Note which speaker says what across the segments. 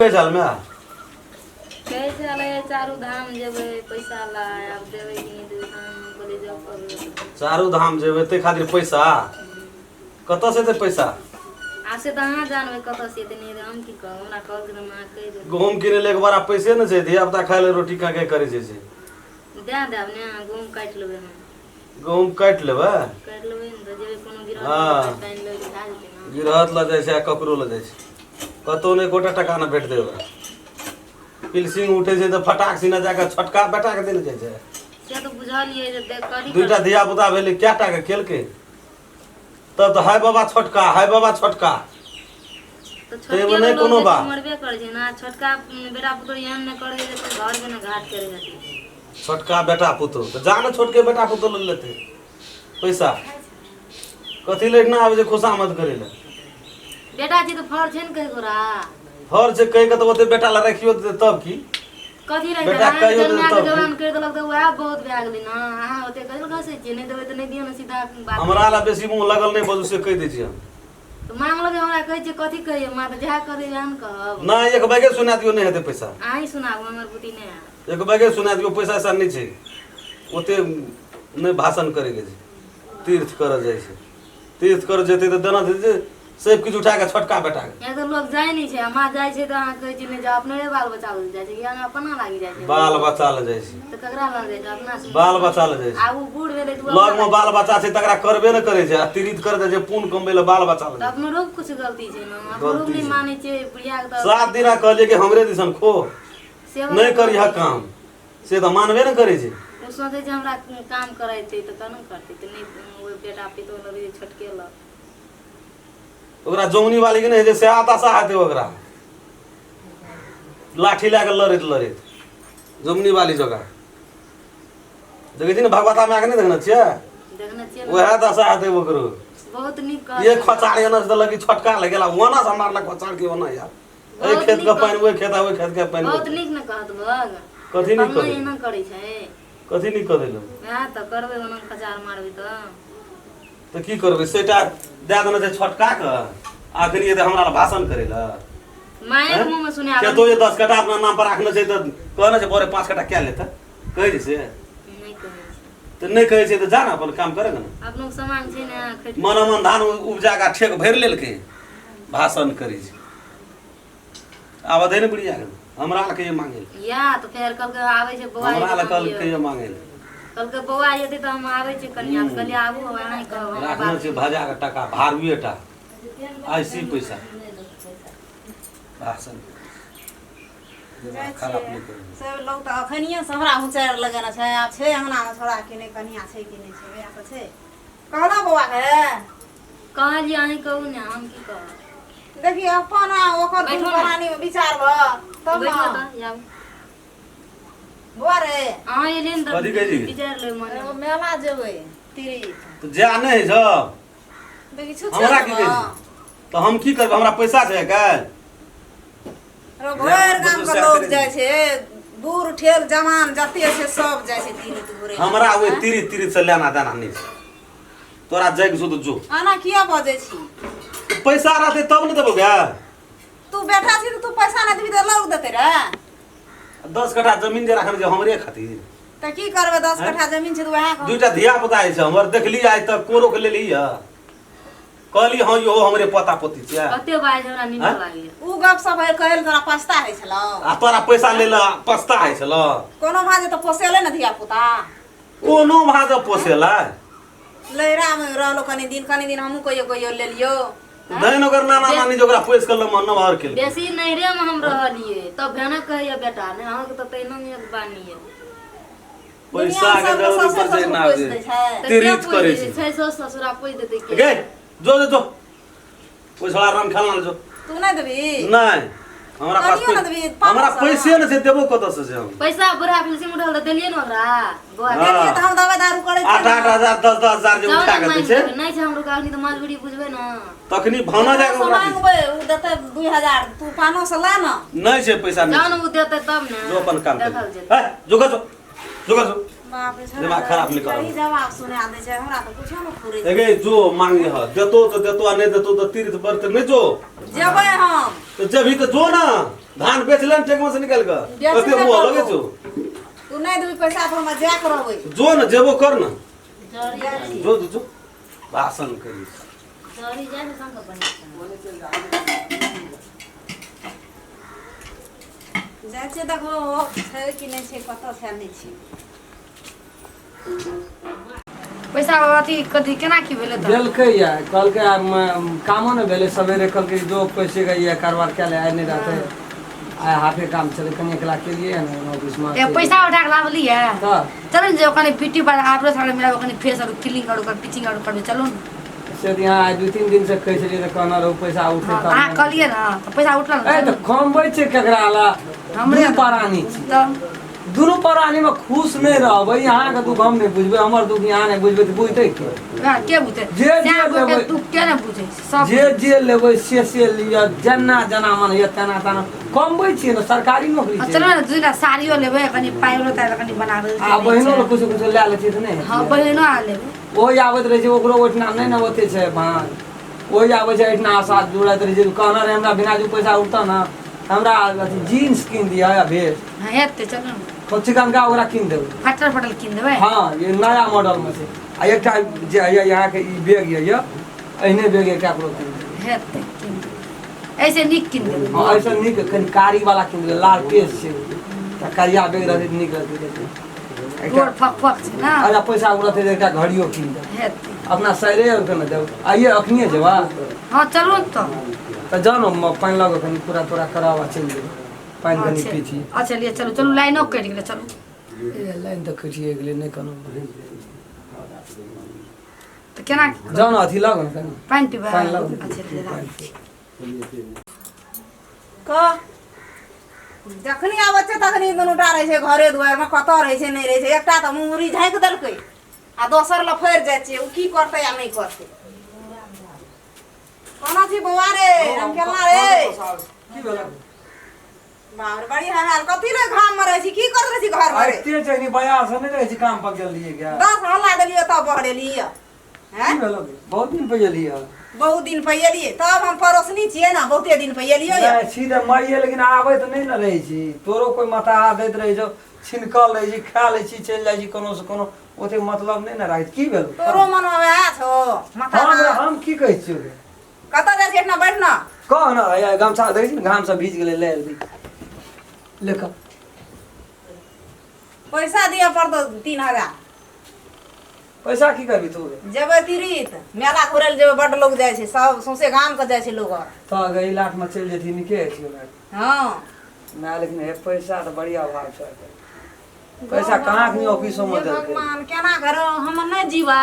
Speaker 1: कहै छल माय?
Speaker 2: कहै छलै चारू धाम जेबै पैसा लाय, आब देबै कि नहि देबै धाम, कहलियै जब करबै।
Speaker 1: चारू धाम जेबै ताहि खातिर पैसा कतऽ से एतै पैसा?
Speaker 2: आब से तऽ अहाँ जानबै कतऽ से एतै, नहि तऽ हम की कहब, हमरा कहलकै तऽ हम अहाँके कहि देबै।
Speaker 1: गहूँम किनै लए एक बार पैसे नहि छै, धिया पुता खाय लए रोटी काँ करै छै से।
Speaker 2: दए देब ने अहाँ, गहूँम काटि लेबै हम।
Speaker 1: गहूँम काटि लेबै?
Speaker 2: काटि लेबै ने तऽ जेबै कोनो गिरहत
Speaker 1: हँ।
Speaker 2: आनि लेबै भए जेतै ने।
Speaker 1: गिरहत लऽ जाइ छै आ ककरो लऽ जाइ छै, कतहु नहि एकोटा टका नहि भेटतै ओकरा। पिलसिंग उठै छै तऽ फटाक सिना जाकऽ छोटका बेटाके देल जाइ छै।
Speaker 2: से तऽ बुझलियै जे देख कथी
Speaker 1: दुइटा धिया पुता भेलै, कए टाके केलकै तब तऽ हाय बाबा छोटका, हाय बाबा छोटका।
Speaker 2: तऽ
Speaker 1: ताहिमे
Speaker 2: छोटके
Speaker 1: नहि
Speaker 2: लोक
Speaker 1: कोनो
Speaker 2: बेसी
Speaker 1: बात।
Speaker 2: मरबे करै छै ने, छोटका बेटा पुतोह एहन नहि करै छै जे घरके ने घाट करै छथिन।
Speaker 1: छोटका बेटा पुतोह तऽ जा ने छोटके बेटा पुतोह लऽ लेतै पैसा, कथी लए ना आबै छै खुशामद करै लए?
Speaker 2: बेटा छै तऽ फर छै ने कहि गोरा।
Speaker 1: फर छै कहि कऽ तऽ ओते बेटा लए राखियो देतै तब की?
Speaker 2: कथी रहि
Speaker 1: बेटा
Speaker 2: गेल?
Speaker 1: कहियो
Speaker 2: जन्मा
Speaker 1: देतै
Speaker 2: के
Speaker 1: तब की?
Speaker 2: जवान करि देलक तऽ वएह बहुत भए गेलै ने। अहाँ ओते कथी लए घसै छियै? नहि देबै तऽ नहि दियौ ने, सीधा बात।
Speaker 1: हमरा लए बेसी मुँह लगल नहि बजू, से कहि दै छी हम।
Speaker 2: तऽ मांगलक हमरा कहै छियै कथी कहियै माँ, तऽ जएह कहबै वएह ने कहब।
Speaker 1: नहि, एक बैगे सुना दियौ, नहि हेतै पैसा।
Speaker 2: अहीं सुनाबू, हमर बुद्धि नहि हैत।
Speaker 1: एक बैगे सुना दियौ, पैसा ऐसा नहि छै ओते, नहि भाषण करैके छै। तीर्थ करऽ जाइ छै, तीर्थ करऽ जेतै तऽ देना देतै सब किछु उठा कऽ छोटका बेटाके।
Speaker 2: किया तऽ लोक जाइ नहि छै, माँ जाइ छै तऽ अहाँ कहै छियै नहि जाउ, अपने बाल बच्चा लग जाइ छै कि अहाँ अपना लागि जाइ छै?
Speaker 1: बाल बच्चा लग जाइ छै।
Speaker 2: तऽ ककरा लग जाइ छै? अपना से
Speaker 1: बाल बच्चा लग जाइ छै।
Speaker 2: आब ओ बूढ़ भेलै तऽ ओ
Speaker 1: लग मे बाल बच्चा छै तकरा करबे नहि करै छै आ तीर्थ कर जाइ छै पुण्य कमबै लए बाल बच्चा लग।
Speaker 2: तऽ अपनो रोग कुछ गलती छै ने, अपनो
Speaker 1: गलती
Speaker 2: नहि
Speaker 1: छै।
Speaker 2: मानै छियै बुढ़िया के तऽ
Speaker 1: 7 दिना कहलियै कि हमरे दिसन खो,
Speaker 2: सेवा
Speaker 1: नहि करिह काम, से तऽ मानबे नहि करै छै।
Speaker 2: ओ सोचै छै हमरा काम करेतै तऽ केना करतै, तऽ नहि ओहि बेटा पितो लग जे छोटके लग।
Speaker 1: ओकरा जमुनी वाली के नहि हेतै सएह दशा हेतै ओकरा, लाठी लए कऽ लड़ैत लड़ैत जमुनी वाली जकाँ। देखै छी ने भगवता मायके नहि देखने छियै?
Speaker 2: देखने छियै ने।
Speaker 1: वएह दशा हेतै ओकरो।
Speaker 2: बहुत नीक
Speaker 1: एक
Speaker 2: कहत।
Speaker 1: खोचार एना से देलक कि छोटका लग गेला, ओना से मारलक खोचार के ओना यार एहि
Speaker 2: बहुत
Speaker 1: खेत के
Speaker 2: नीक
Speaker 1: पानि ओहि खेत आ ओहि खेत के पानि
Speaker 2: बहुत नीक ने कहत लोग।
Speaker 1: कथी नीक
Speaker 2: फल्लाँ
Speaker 1: कहै?
Speaker 2: एना करै छै।
Speaker 1: कथी नीक कऽ देलक?
Speaker 2: वएह तऽ करबै, ओना खचार मारबै तऽ
Speaker 1: तऽ की करबै, सेटा दए देने छै छोटका के, अखनी एतै हमरा लए भाषण करै लए।
Speaker 2: मायक मुँह मे सुनायल।
Speaker 1: खेतो जे 10 कट्ठा अपना नाम पर राखने छै तऽ कहने छै बोरे 5 कट्ठा क्या लेतै, कहै छै से?
Speaker 2: नहि कहै छै।
Speaker 1: तऽ नहि कहै छै तऽ जा ने अपन काम करे ने।
Speaker 2: अपनो सामान छै ने खटि
Speaker 1: मन मन धान उपजा के ठेक भरि लेलकै, भाषण करै छै। आब दे ने बुढ़िया के, हमरा लए कहियो मांगे लए।
Speaker 2: या तऽ फेर कहलकै आबै छै बौआ।
Speaker 1: हमरा लए
Speaker 2: एतै तऽ हम
Speaker 1: कहलकै कहियो
Speaker 2: यौ।
Speaker 1: मांगे लए।
Speaker 2: कहलकै बौआ एतै तऽ हम आबै छी कनिया, तऽ कहलियै आबू, अहाँ कहब हम
Speaker 1: राखने
Speaker 2: बात
Speaker 1: छै भजा के टका भारुए टा ऐसी पैसा भाषण
Speaker 3: जाइ
Speaker 1: खराब
Speaker 3: छियै।
Speaker 1: नहि करू।
Speaker 3: सब लोग तऽ अखनिये से हमरा हुचारि लगेने छै, आब छै अंगना मे छोड़ा कि नहि, कनिया छै कि नहि छै, वएह तऽ छै। कहलहुँ बौआ के?
Speaker 2: कहलियै, अहीं कहू ने, हम की कहब?
Speaker 3: देखी अपन आ ओकर
Speaker 2: बैठो
Speaker 3: दुनू
Speaker 2: ने।
Speaker 3: प्राणी मे विचार भऽ तब
Speaker 2: बैठो
Speaker 3: ने।
Speaker 2: तऽ आब।
Speaker 3: बौआ रे,
Speaker 2: अहाँ एलियै ने
Speaker 1: कथी कहै
Speaker 2: तऽ
Speaker 1: छी?
Speaker 2: विचारि लेबै मने।
Speaker 3: एगो मेला जेबै तीर्थ।
Speaker 1: तऽ जा नहि होइ छौ?
Speaker 3: देखी छुछे
Speaker 1: हमरा की
Speaker 3: जेबऽ।
Speaker 1: कहै छी? तऽ हम की करबै, हमरा पैसा छै काल्हि?
Speaker 3: रो भरि गाम के लोग जाइ छै, बूढ़ ठेल जवान जते छै सब जाइ छै तीर्थ घुरै लए।
Speaker 1: हमरा ओहि तीर्थ तीर्थ से लेना देना नहि छै, तोरा जाइके छौ तऽ जो।
Speaker 3: एना किया बजै छी?
Speaker 1: पैसा रहतै तब ने देबौ गे।
Speaker 3: तू बेटा छी तऽ तू पैसा नहि देबही तऽ लोग देतै रे?
Speaker 1: 10 कट्ठा जमीन जे राखल छै हमरे खातिर।
Speaker 3: तऽ की करबै, 10 कट्ठा जमीन छै तऽ वएह कहब।
Speaker 1: दुइटा धिया पुता छै हमर, देखली आइ तक कोरो के लेली है, कहली हँ इहो हमरे पोता पोती छियै।
Speaker 2: कते बाज हमरा नीक
Speaker 1: आँय?
Speaker 2: लागैया।
Speaker 3: उ गप सब है कहल तोरा पछता होइ छलौ?
Speaker 1: आ तोरा पैसा ले ला पछता होइ छलौ?
Speaker 3: कोनो भाजे तऽ पोसेले ने धिया पुता।
Speaker 1: कोनो भाज पोसेला?
Speaker 3: लहरा मे रहलो कनी दिन, कनी दिन हमहूँ कहियो कहियो लेलियो।
Speaker 1: धैन ओकर नाना नानी जे ओकरा पोसि कऽ लम्बा नमहर केलकै।
Speaker 2: बेसी नैहरे मे हम रहलियै तब भेना कहैया बेटा ने, अहाँके तऽ तहिना एक बानी यऽ।
Speaker 1: पैसा के जरूरी पर छै ना
Speaker 3: पोसि दै छै।
Speaker 2: तऽ के
Speaker 1: तीर्थ
Speaker 2: पोसि
Speaker 1: करै
Speaker 2: दै
Speaker 1: छै।
Speaker 2: छै साउस ससुरा पोसि देतै के?
Speaker 1: गे जो जो जो ओहि छोड़ा राम खेलना जो।
Speaker 3: तू नहि देबही?
Speaker 1: नहि, हमरा पास
Speaker 3: कनियो ने देबही, पाँच
Speaker 1: हमरा
Speaker 3: सौ।
Speaker 1: पैसे नहि छै, देबो कतऽ से हम?
Speaker 2: पैसा बुढ़ा पेंशन उठल तऽ देलियै ने ओकरा बौआ।
Speaker 1: हँ।
Speaker 3: देलियै तऽ हम दवाइ दारू करै
Speaker 1: 8
Speaker 3: छियै
Speaker 1: 8
Speaker 3: ने।
Speaker 1: हजार 10 10 हजार जे
Speaker 2: जाउ
Speaker 1: उठा
Speaker 2: ने
Speaker 1: कऽ दै
Speaker 2: मांगि
Speaker 1: छै।
Speaker 2: लेबै। नहि छै हमरो अखनी तऽ मजबूरी बुझबै ने।
Speaker 1: तखनी भावना जाके
Speaker 3: से
Speaker 1: ओकरा दै छै।
Speaker 3: मांगबै ओ देतै 2000, तू पानो से ला ने।
Speaker 1: नहि छै पैसा,
Speaker 2: जाउ
Speaker 1: नहि
Speaker 2: ने
Speaker 1: छै।
Speaker 2: ओ देतै तब ने
Speaker 1: जो अपन काम
Speaker 2: देखल
Speaker 1: कर
Speaker 2: जेतै।
Speaker 1: है, जो कर जो, जो कर जो।
Speaker 3: बाप रे छोड़ा
Speaker 1: दिमाग खराब नहि करब।
Speaker 3: सही जवाब सुना दै छै हमरा तऽ कुछो नहि फुरै छै।
Speaker 1: एगे जो मांगे ह देतो तऽ देतो आ नहि देतो तऽ तीर्थ व्रत नहि जो।
Speaker 3: जेबै हम।
Speaker 1: तऽ जेबही तऽ जो ना, धान बेच ले टेकमा से निकालि कऽ।
Speaker 3: बेच
Speaker 1: कते
Speaker 3: लेबै
Speaker 1: मुँह लगै
Speaker 3: करबो।
Speaker 1: छौ।
Speaker 3: तू नहि देबही पैसा तऽ हमरा जाय के रहबै।
Speaker 1: जो ने, जेबो कर ना।
Speaker 2: जरी
Speaker 3: जाइ छी।
Speaker 1: जो जो जो भाषण करी।
Speaker 2: जरी जाइ छै संग बनि।
Speaker 3: जाइ छियै देखबो छै कि नहि छै, कतऽ छै नहि छै।
Speaker 2: पैसा अथी कथी केना की भेलै तऽ?
Speaker 4: देलकै या कहलकै आब कामो नहि भेलै सवेरे, कहलकै जो पैसे का ये कारोबार कए ले, आइ नहि रहतै, आइ हाफे काम चले, कनि एकला केलियै ने ऑफिसमे।
Speaker 2: ए पैसा उठा के लाबलियै?
Speaker 4: तऽ
Speaker 2: चलू ने जे कनि ब्यूटी पार्लर आबरो साबरो मिलाबो, कनि फेस आर क्लीन आर ब्लीचिंग आर करबै, चलू ने।
Speaker 4: से तऽ यहाँ आइ 2-3 दिन से कहै छलियै तऽ कहने रहू पैसा उठतै
Speaker 2: हँ,
Speaker 4: तब
Speaker 2: अहाँ
Speaker 4: ने।
Speaker 2: कहलियै ने तऽ पैसा उठल ने?
Speaker 4: ए तऽ कमबै छै केकरा ला?
Speaker 2: हमरे।
Speaker 4: दुनू प्राणी छी।
Speaker 2: तऽ
Speaker 4: दुनू प्राणी मे खुश नहि रहबै, अहाँके दुख हम नहि बुझबै, हमर दुख अहाँ नहि बुझबै तऽ बुझतै के?
Speaker 2: वएह के बुझतै?
Speaker 4: जे जे
Speaker 2: सएह गोटे
Speaker 4: लेबै।
Speaker 2: दुख के ने बुझै छै सब।
Speaker 4: जे जे लेबै से से लिअ, जेना जेना मन होइए तेना तेना कमबै छियै ने, सरकारी नौकरी
Speaker 2: हँ,
Speaker 4: छै।
Speaker 2: चलू ने 2 टा साड़ियो लेबै, कनि पायलो तायल कनि बनाबै।
Speaker 4: आ बहिनो लए किछो किछो लए लै छियै तऽ नहि
Speaker 2: हँ,
Speaker 4: हेतै?
Speaker 2: बहिनो आ लेबै।
Speaker 4: ओहि आबैत रहै छै, ओकरो ओहिठिना नहि ने ओते छै भाँज, ओहि आबै छै एहिठिना आशा जुड़ैत रहै छै। कहने रहै हमरा बिना जे पैसा उठतऽ ने हमरा अथी जीन्स कीन दिअ या भेज।
Speaker 2: हँ, हेतै, चलू ने।
Speaker 4: चिकनका ओकरा कीन देबै।
Speaker 2: फटल फटल कीन देबै।
Speaker 4: हँ, ये नया मॉडलमे छै। आ एकटा जे होइए अहाँके ई बैग यऽ, एहने बैग एकटा ओकरो कीन देबै।
Speaker 2: हेतै, कीन देबै, ऐसे नीक कीन देबै।
Speaker 4: हँ, एहिसँ नीक कनि कारी वाला कीन देबै, लाल केश छै तऽ करिया बैग रहतै तऽ नीक रहतै। एकटा
Speaker 2: गोर फक फक छै ने।
Speaker 4: अच्छा, पैसा ओ रहतै तऽ एकटा घड़ियो कीन देबै।
Speaker 2: हेतै।
Speaker 4: अपना सैरे आरके ने देब। आइए अखनिए जेबा?
Speaker 2: हँ, चलू ने तऽ।
Speaker 4: तऽ जाउ ने, पानि लऽ कऽ कनि पूरा तोरा कराउ आ चलि जेबै, पानि कनि
Speaker 2: अच्छा
Speaker 4: पी छी।
Speaker 2: अच्छा, लिए चलू, चलू, लाइनो कटि गेलै, चलू।
Speaker 4: ए, लाइन तऽ कटिए गेलै, नहि कोनो।
Speaker 2: तऽ केना?
Speaker 4: जाउ ने, अथी लऽ ने कनि।
Speaker 2: पानि पीबै?
Speaker 4: पानि लऽ।
Speaker 2: अच्छा, लिए राख।
Speaker 3: कह, जखनी आबै छै तखनी दुनू टा रहै छै घरे दुआरिमे, कतऽ रहै छै नहि रहै छै। एकटा तऽ मुँहरी झाँकि देलकै आ दोसर लए फड़ि जाइ छियै, ओ की करतै आ नहि करतै। कोना छी बौआ रे, रामखेलना रे?
Speaker 4: की भेलै?
Speaker 3: बाप रे, बड़ी हाल। कथी ले घाममे रहै छी, की करैत रहै छी घरमे रे?
Speaker 4: आइते छै नि बया से नहि रहै छी, काम पर गेल रहियै गे।
Speaker 3: 10 हल्ला देलियै तब बहरेलियै।
Speaker 4: की
Speaker 3: हैं
Speaker 4: भेलो गे? बहुत दिन पे गेलियै।
Speaker 3: बहुत दिन पर एलियै तब, हम पड़ोसनी छियै ने, बहुते दिन पर एलियै।
Speaker 4: नहि छी तऽ मरिये, लेकिन आबै तऽ नहि ने रहै छी। तोरो कोइ मताहा दैत रहै छौ, छिनकल रहै छी, खा लै छी, चलि जाइ छी, कोनो से कोनो ओते मतलब नहि ने राखै छी। की भेल?
Speaker 3: तोरो मनमे वएह छौ माथा।
Speaker 4: हम हम की कहै छियौ गे?
Speaker 3: कतऽ जाइ छी? एहिठिना बैठ न।
Speaker 4: कह ने, हैया गमछा देखै छी ने, घाम से भीज गेलै, ले एली, ले कऽ।
Speaker 3: पैसा दिअ पड़तौ 3000।
Speaker 4: पैसा की करबी तू गे?
Speaker 3: जेबै तीर्थ मेला घुरै लए जेबै, बड्ड लोग जाइ छै, सब सौंसे गाम के जाइ छै लोग आर।
Speaker 4: तऽ गई लाख मे चलि जेती, नीके हेतियौ माय।
Speaker 3: हँ
Speaker 4: माय, लेकिन हे पैसा तऽ बड़ी अभाव छै आइकाल्हि। पैसा कहाँ एखनी ऑफिसो मे
Speaker 3: हे
Speaker 4: देलकै?
Speaker 3: भगवान, केना करो, हम नहि जीबै।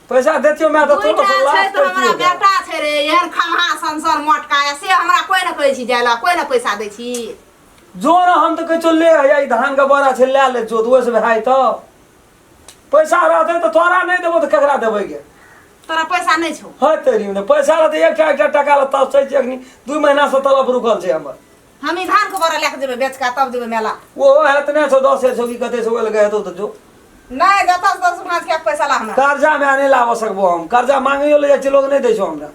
Speaker 4: पैसा देतियौ माय तऽ तोरो
Speaker 3: दुइटा
Speaker 4: से
Speaker 3: छै
Speaker 4: लाख
Speaker 3: तऽ हमरा
Speaker 4: पैतियौ।
Speaker 3: बेटा छै रे, एहन खमहा सनसन मोटका, से हमरा कोइ नहि कहै छी जाय लए, कोइ नहि पैसा दै छी।
Speaker 4: जो ने, हम तऽ कहै छियौ ले, हैया ई धान के बोरा छै, लए ले जो, ओहिसँ भए जेतौ। पैसा रहतै तऽ तोरा नहि देबौ तऽ केकरा देबै गे?
Speaker 3: तोरा पैसा नहि छौ।
Speaker 4: है तेरी ने, पैसा रहतै एकटा एकटा टका लए तरसै छै। अखनी 2 महीनासँ तलब रुकल छै हमर।
Speaker 3: हम ई धान के बोरा लए कऽ जेबै बेच कऽ, तब जेबै मेला।
Speaker 4: ओहो हेत नहि छौ, 10 छौ कि कते छौ, ओहि लए हेतौ तऽ जो।
Speaker 3: नहि, जतऽ से 10 भाँज के पैसा ला हमरा।
Speaker 4: कर्जा मे नहि लाबऽ सकबो हम, कर्जा मांगैयो ले जाइ छियै, लोग नहि दै छौ हमरा।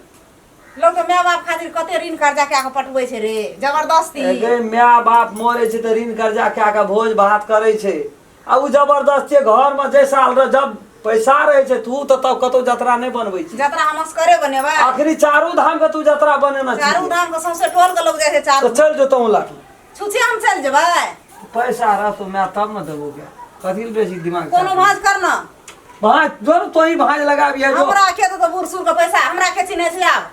Speaker 3: लोग तऽ माय बाप खातिर कते ऋण कर्जा कए कऽ पटबै छै रे, जबरदस्ती।
Speaker 4: गे, माय बाप मरे छै तऽ ऋण कर्जा कए कऽ भोज भात करै छै, आ ओ जबरदस्ती घरमे जाहि साल रह जब पैसा रहै छै तू तऽ तब कतौ जतरा नहि बनबै छी।
Speaker 3: जतरा हम असगरे बनेबै।
Speaker 4: आखिरी चारू धाम के तू जतरा बनेने
Speaker 3: चारू
Speaker 4: छी।
Speaker 3: धाम के सौंसे टोल के लोग जाइ छै
Speaker 4: तऽ
Speaker 3: चारू।
Speaker 4: चलि जेतौ लाख।
Speaker 3: छुछे हम चलि जेबै?
Speaker 4: पैसा रहतो माय तब ने देबो गे, कथी लए बेसी दिमाग?
Speaker 3: कोनो भाँज कर न।
Speaker 4: भाँज जो ने, तोही भाँज लगाबिहे जो।
Speaker 3: हमरा के देतौ बूढ़ सूढ़ के पैसा? हमरा के चिन्है छै आब?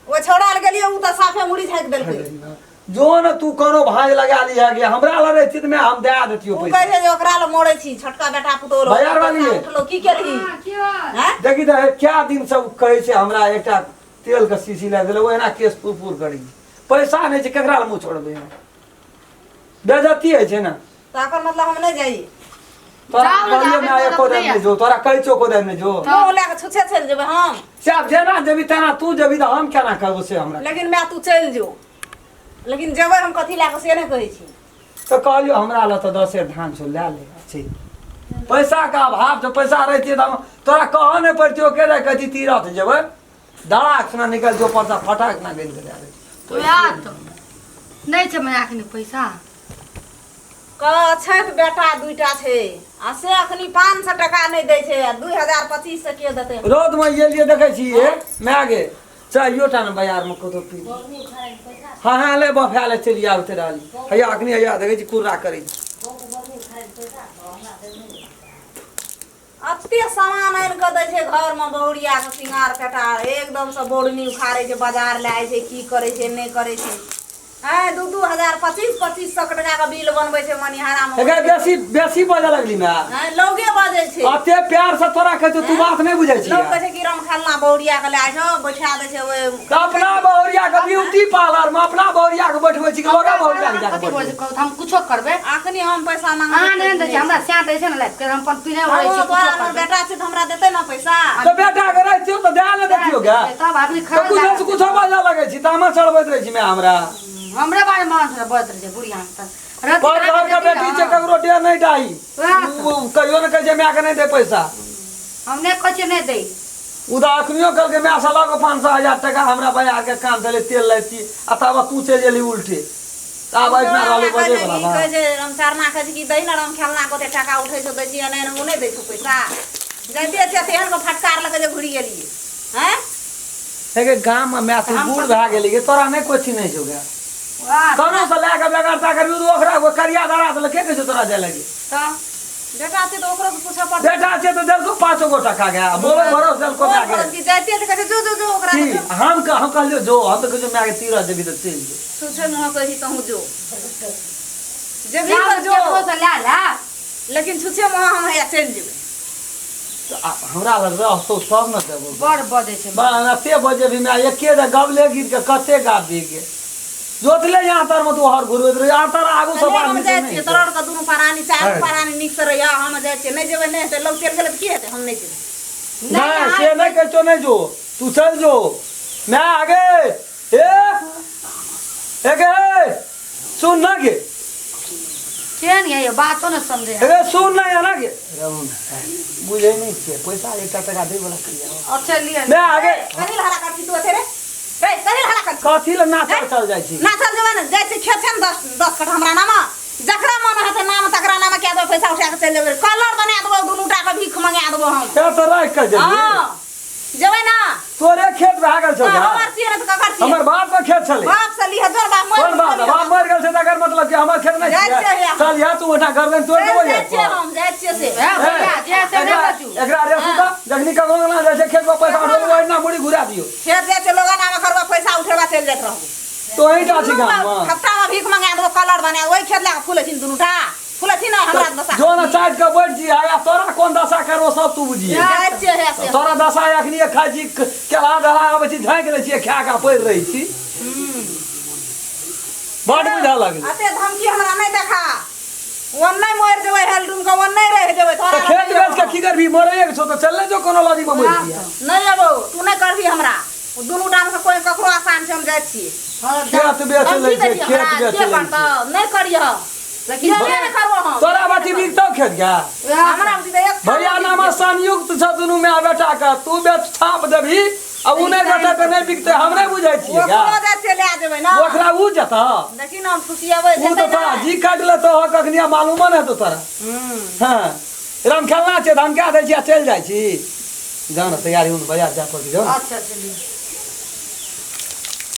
Speaker 3: ओ छौड़ा लग गेलियै, ओ तऽ साफे मुड़ी झाँकि देलकै।
Speaker 4: जो ने, तू कोनो भाँज लगा लिहे गे, हमरा लग रहै छी तऽ माय हम दए देतियौ
Speaker 3: ओ
Speaker 4: पैसा।
Speaker 3: कहै छै जे ओकरा लग मरै छी, छोटका बेटा पुतोह लग।
Speaker 4: भैयार वाली
Speaker 3: पैसा उठलो की केलही? हैं?
Speaker 4: देखी तऽ, क्या दिन सब कहै छै हमरा एकटा तेल के शीशी लए देलक, ओहिना केश फुरफुर करै छै। पैसा नहि छै, केकरा लए मुँह छोड़बै हम? बेजती होइ छै ने।
Speaker 3: तऽ एकर मतलब हम नहि जाइ?
Speaker 4: तोरा
Speaker 2: जाउ ने,
Speaker 4: कहलियौ
Speaker 2: जाबे
Speaker 4: माय
Speaker 2: तोरा
Speaker 4: एको दिन
Speaker 2: नहि
Speaker 4: नहि जो, तोरा कहै छियौ एको दिन नहि जो।
Speaker 3: मुँह लए कऽ छुछे चलि जेबै हम।
Speaker 4: से आब जेना जेबी तेना तू जेबी तऽ हम केना करबो से हमरा?
Speaker 3: लेकिन माय, तू चलि जो, लेकिन जेबै हम कथी लए कऽ से नहि कहै छी।
Speaker 4: तऽ कहलियौ हमरा लए तऽ 10 सेर धान छौ, लए ले, चलि। पैसा के अभाव छै, पैसा रहितियै तऽ हम तोरा कहऽ नहि पड़तियौ, के जाय कहती तीरथ जेबै, धड़ाक सुना निकलि जो पैसा फटाक ना गिन के दए दै।
Speaker 5: वएह तऽ नहि छै मैया एखन पैसा।
Speaker 3: कह छै तऽ बेटा 2टा छै आ से अखनी 500 टका नहि दै छै आ 2025 के देतै?
Speaker 4: रौद मे एलियै देखै छियै माय गे, चाहियो टा ने बाजार मे कतौ पी। हाँ हाँ ले बफा ले चलि आबते रहली। हैया अखनी हैया देखै छी कुर्रा करै छी।
Speaker 3: अते सामान आनि कऽ दै छै घर मे बहुरिया के सिंगार पेटार, एकदम से बोरनी उखाड़ै छै, बाजार लए जाइ छै, की करै छै नहि करै छै। आँय 2-2 हजार 25-25 सौ टका के बिल बनबै छै मनिहारा मे।
Speaker 4: एकरा बेसी बेसी बजऽ लगली माय।
Speaker 3: आँय लौगे बजै छै।
Speaker 4: अते प्यार से तोरा कहै छौ, तू बात नहि बुझै छी।
Speaker 3: लोग कहै छै कि राम खेलना बहुरिया के लए छौ, बैठा दै छै ओहि।
Speaker 4: तऽ अपना बहुरिया के ब्यूटी पार्लर मे अपना बहुरिया के बैठबै छी कि लोगा बहुरिया के जाके
Speaker 5: कथी
Speaker 4: बैठबै?
Speaker 5: बोलै कहू तऽ हम कुछो करबै।
Speaker 3: अखनी हम पैसा मांगै
Speaker 5: अहाँ नहि दै छी हमरा, सएह दै छै ने लाइफ के, हम अपन पीने उड़ै छी
Speaker 3: तोरा
Speaker 5: कुछो
Speaker 3: हमर
Speaker 5: करबै।
Speaker 3: बेटा छै तऽ हमरा देतै ने पैसा।
Speaker 4: तऽ बेटा के रहितियौ तऽ दए ने दैतियौ गे।
Speaker 5: तब अखनी
Speaker 4: तऽ
Speaker 5: खरीद
Speaker 4: कुछो से कुछो बाजऽ लगै छी, तामा चढ़बैत रहै छी माय हमरा।
Speaker 5: हमरे बारे मे से बजैत रहै छै बुढ़िया तऽ रति
Speaker 4: पर घर के बेटी छै, ककरो डेह नहि डाही।
Speaker 5: वएह तऽ।
Speaker 4: उ कहियो ने कहै छै माय के नहि दे पैसा।
Speaker 5: हम नहि कहै छियै नहि दै।
Speaker 4: उ तऽ अखनियो कहलकै माय से लऽ कऽ 500 1000 टका हमरा बाजार के काम छलै, तेल लैती आ तब तू चलि गेली उल्टे। आब एहिना रहलै बजै बला
Speaker 3: कहै
Speaker 4: बात।
Speaker 3: छै रामचरना कहै छै कि दही ने राम खेलना के ओते टाका उठै छौ दै छियै नहि ओ नहि दै छौ पैसा। जाइते छियै तेहन के फटकार लऽ के जे घुरि गेलियै। हैं
Speaker 4: हे गे, गाम मे माय तू बूढ़ भए गेली गे, तोरा नहि कोइ चिन्है छौ गे।
Speaker 5: वएह
Speaker 4: कोनो से लए कऽ बेगरता करबी तऽ ओकरा ओ करिया धरा देलक, के कहै छौ तोरा जाय लागी?
Speaker 5: तऽ
Speaker 3: बेटा छै तऽ ओकरो से पूछऽ पड़तै।
Speaker 4: बेटा छै तऽ देलको 5 गो टका गे, बोलै भरोस देलको माय गे।
Speaker 3: कि जाइते छै कहै छै जो जो जो ओकरा
Speaker 4: की हम हम कहलियौ जो, हम तऽ कहै छियौ माय के तीरथ जेबी तऽ चलि जो।
Speaker 3: छुछे मुँह कहै छी तहूँ जो जेबही
Speaker 5: जा
Speaker 3: तऽ जो,
Speaker 5: केकरो से लए ले,
Speaker 3: लेकिन छुछे मुँह हम हैया चलि जेबै।
Speaker 4: तऽ हमरा लग रहतौ तब ने देबौ।
Speaker 5: बड़ बजै छै।
Speaker 4: बा एते बजेबी माय, एके रे गबले गिर के कते गाब दी गे। जोतले यहाँ तर मे तू हर घुरबैत रही, यहाँ तर आगू सब
Speaker 3: हम
Speaker 4: आदमी
Speaker 3: जाइ
Speaker 4: छै
Speaker 3: छियै
Speaker 4: नहि।
Speaker 3: तोरा आरके दुनू प्राणी चारू
Speaker 4: है।
Speaker 3: प्राणी नीक से रहिया, हम जाइ छियै। नहि जेबै नहि हेतै, लोग चलि गेलै तऽ की हेतै, हम नहि जेबै।
Speaker 4: नहि से नहि कहै छौ, नहि जो तू चल जो। माय आगे ए ए गे सुन ना गे।
Speaker 5: के नहि यौ बातो ने समझै।
Speaker 4: ए सुन ना यहाँ गे, बुझै नहि छियै पैसा एकटा टका दै बला किया।
Speaker 5: अच्छा लिअ।
Speaker 4: माय आगे
Speaker 3: कथी लए हल्ला करै छी तू ओते रे? रे कथी लए हल्ला करै छी?
Speaker 4: कथी लए नाचल चल जाइ छी?
Speaker 3: नाचल जेबै ने, जाइ छी खेत छै ने 10 10 कट्ठा हमरा नाम, जकरा मन हेतै नाम तकरा नाम कए देबै, पैसा उठा कऽ चलि जेबै, कलर बना देबौ, दुनू टा के भीख मंगा देबौ हम।
Speaker 4: से तऽ राखि कऽ जेबही।
Speaker 3: हँ जेबै ना।
Speaker 4: तोरे खेत भए गेल छौ
Speaker 3: तऽ
Speaker 4: गे।
Speaker 3: हमर छियै ने तऽ ककर छियै?
Speaker 4: हमर बाप के खेत छलै।
Speaker 3: बाप से लिह जोर, बाप मरि
Speaker 4: कोन बाप? बाप मरि गेल छै तकर मतलब कि हमर खेत नहि
Speaker 3: जाइ
Speaker 4: छियै?
Speaker 3: छियै हम।
Speaker 4: चल यहाँ तू ओठा गर्दन तोड़ि देबो
Speaker 3: जाइ छियै हम, जाइ छियै से।
Speaker 5: वएह बुढ़िया जे से नहि बजू।
Speaker 4: एकरा रे सुता जखनी ककरो ना जाइ छै खेत पर पैसा उठेबै ओहिना मुड़ी घुरा दियौ।
Speaker 3: खेत जाइ छै लोगन आमे करबा पैसा उठेबा चलि जाइत रहबो।
Speaker 4: तो एहिटा छी गाम मे।
Speaker 3: खत्ता मे भीख मंगा देबो, कलर बना ओहि खेत लए कऽ फूलै छिन दुनू टा फूलै छी ने हमरा दशा।
Speaker 4: जो ने चाटि कऽ बैठ छी आ तोरा कोन दशा करबो सब तू बुझिए।
Speaker 3: जाइ छियै हे से।
Speaker 4: तोरा दशा अखनी खाइ छी केला दला आबै छी झाँकि लै छियै खा कऽ पड़ि रहै छी, बड बुझऽ लगलै।
Speaker 3: अते धमकी हमरा नहि देखा, ओन्ने मरि जेबै हेल डूम के ओन्ने रहि जेबै तोरा।
Speaker 4: तऽ खेत बेच के की करबी? मरैए के छौ तऽ चल जो कोनो लदी मे मरि जिया।
Speaker 3: नहि अबौ, तू नहि करबी हमरा, दुनू टामे से कोइ ककरो आसान छै, हम जाइ छियै।
Speaker 4: खेत बेच लै
Speaker 3: धमकी
Speaker 4: छै,
Speaker 3: दै छी
Speaker 4: खेत
Speaker 3: हमरा,
Speaker 4: बेच
Speaker 3: के
Speaker 4: लै छै।
Speaker 3: करतौ? नहि करियह
Speaker 5: लेकिन
Speaker 3: जेबे नहि करबो हम।
Speaker 4: तोरा बाटी बिकतौ खेत गे?
Speaker 3: हमरा बुझी तऽ एक
Speaker 4: भैया नाम संयुक्त छ दुनू माय बेटा के, तू बेच छाप देबही आ उ नहि बेटा के नहि बिकतै, हम नहि बुझै छियै गे।
Speaker 3: ओकरो जाइ छियै लए जेबै ने।
Speaker 4: ओकरा उ जेतौ।
Speaker 3: देखी ने हम फुसियेबै
Speaker 4: उ तऽ
Speaker 3: जेतै
Speaker 4: तोरा
Speaker 3: ने।
Speaker 4: जी काटि लेतौ कखनी मालूमो नहि हेतौ तोरा। हँ राम खेलना छै, धमका दै छी आ चलि जाइ छी। जाउ ने तैयारी हुन बाजार जाय पड़तै, जाउ ने।
Speaker 5: अच्छा चलिए।